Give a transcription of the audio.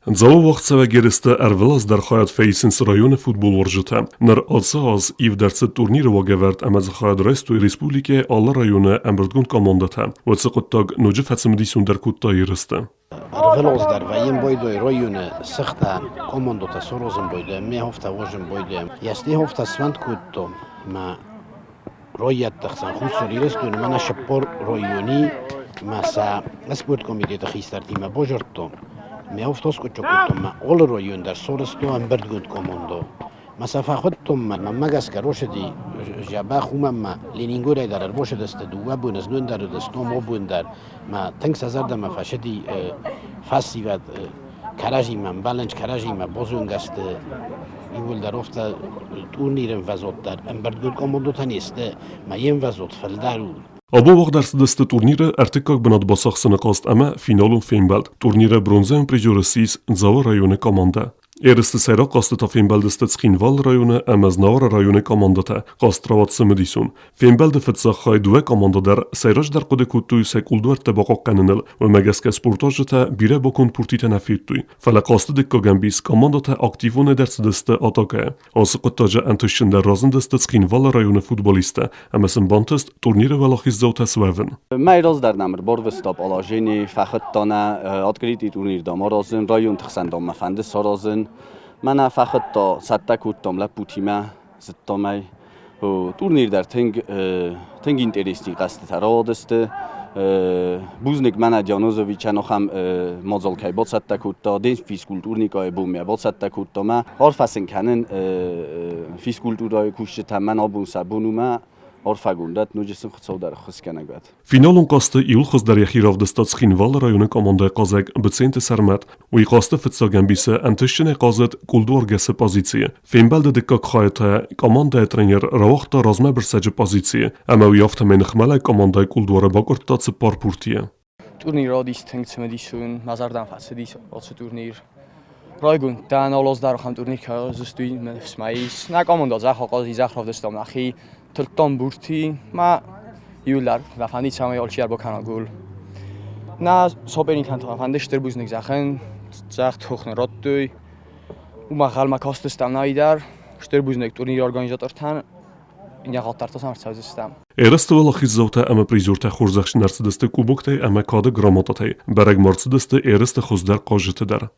Дзауы уагъдцӕуӕг ерысты ӕрвылаз дӕр хайад фӕисынц районы футболуарзджытӕ. Ныр ацы аз ивд ӕрцыд турниры уагӕвӕрд ӕмӕ дзы хайад райстой республикӕйы алы районы ӕмбырдгонд командӕтӕ. Уыцы хъуыддаг ноджы фӕцымыдисондӕр кодта ерысты. Ӕрвылаз дӕр вӕййын бойдой районы сыхтӕ командӕтӕ саразын бойдой, ме хофтӕ уозын бойдой. Если хофтӕ сфӕнд кодтон, мӕ райӕтты хсӕн Хуссар Ирыстоны мӕнӕ 40 райони мӕ сӕ спорткомитеты хистӕртимӕ базардтон. Ме автоскъуыдджы кодтон мӕ алы район дӕр сарӕзтон ӕмбырдгонд командӕ. Мӕ сӕ фӕхуыдтон мӕ мӕнмӕ гӕсгӕ росыди дзӕбӕх уымӕн мӕ Ленингорӕй дӕр ӕрбосыдысты дыууӕ боны знон дӕр уыдыстон абон дӕр. Мӕ тынг сӕ зӕрдӕмӕ фӕцыди фӕсивӕд кӕрӕдзимӕ ӕмбӕлынц, кӕрӕдзимӕ базонгӕ сты. Иууылдӕр афтӕ турниры ӕмвӕзад дӕр ӕмбырдгонд командӕтӕ не сты, мӕ йе мвӕзад фылдӕр у. Абон уагъд ӕрцыдысты турниры ӕртыккаг бынат бацахсыны хъазт ӕмӕ финалон фембӕлд. Турниры бронзӕйон призер ссис Дзауы районы командӕ. Ерысты сӕйраг хъазтытӕ фембӕлдысты Цхинвалы районы ӕмӕ Знауыры районы командӕтӕ. Хъазт рауад цымыдисон. Фембӕлды фыццаг хай дыууӕ командӕ дӕр сӕйраджыдӕр хъуыды кодтой сӕ къулдуӕрттӕ бахъахъхъӕныныл, уымӕ гӕсгӕ спортуарзджытӕ бирӕ баконд пуртитӕ нӕ федтой. Фӕлӕ хъазты дыккаг ӕмбис командӕтӕ активонӕй дӕр цыдысты атакӕйы. Ацы хъуыддаджы ӕнтыстджындӕр разындысты Цхинвалы районы футболисттӕ ӕмӕ сын бантыст турниры уӕлахиздзаутӕ суӕвын. Мӕй раздӕр нӕм ӕрбарвыста положени, фӕхуыдта нӕ открытый турнир дам аразын, районты хсӕн дам мӕ фӕнды саразын. Мӕнӕ фӕхуыдта, цӕттӕ кодтам лӕппутимӕ, зыдтам ӕй. Турнир дӕр тынг тынг интересный хъӕзтытӕ рауадысты. Бузныг мӕнӕ Дианозовичӕн ахӕм мадзал кӕй бацӕттӕ кодта, день физкультурникайы бонмӕ бацӕттӕ кодта мӕ. Арфӕ сын кӕнын физкультурӕйы кусджытӕн, мӕн абон сӕ бон у мӕ арфӕгонд ноджы сын Хуыцау дӕр ӕххуысгӕнӕг уӕд. Финалон хъазты иуыл хуыздӕр йӕхи равдыста Цхинвалы районы командӕйы хъазӕг Быценты Сӕрмӕт. Уый хъазты фыццаг ӕмбисы ӕнтыстджынӕй хъазыд кулдуаргӕсы позицийы. Фембӕлды дыккаг хайы та командӕйы тренер рауагъта размӕбырсӕджы позицийы ӕмӕ уый афтӕмӕй ныхмӕлӕг командӕйы кулдуары бакъуырдта цыппар пуртийы. Турнир радис тынг цымыдисон, мӕ зӕрдӕм фӕцыдис ацы турнир. Райгонд дӕн, алы дӕр ахӕм турнир кӕй араздзысты, мӕ ныфс ма ис. Нӕ командӕ дзӕгъӕл хъази дзӕгъ равдыстам нӕхи, тылдтам бурти, ма иуылдӕр мӕ фӕндид, цӕмӕй алчидӕр бакӕна гол. Нӕ соперникӕн та фӕнды стыр бузныг зӕгъын, дзӕгъ тох нын радтой. Уымӕ ӕнхъӕлмӕ кастыстӕм нӕ дӕр. Стыр бузныг турниры организатортӕн, иннӕ сӕм ӕрцӕудзыстӕм. Ерысты уӕлахиздзаутӕ ӕмӕ призертӕ хорзӕхджын ӕрцыдысты кубоктӕй ӕмӕ кады грамотатӕй. Бӕрӕг ма ӕрцыдысты ерысты хуыздӕр хъазджыты дӕр.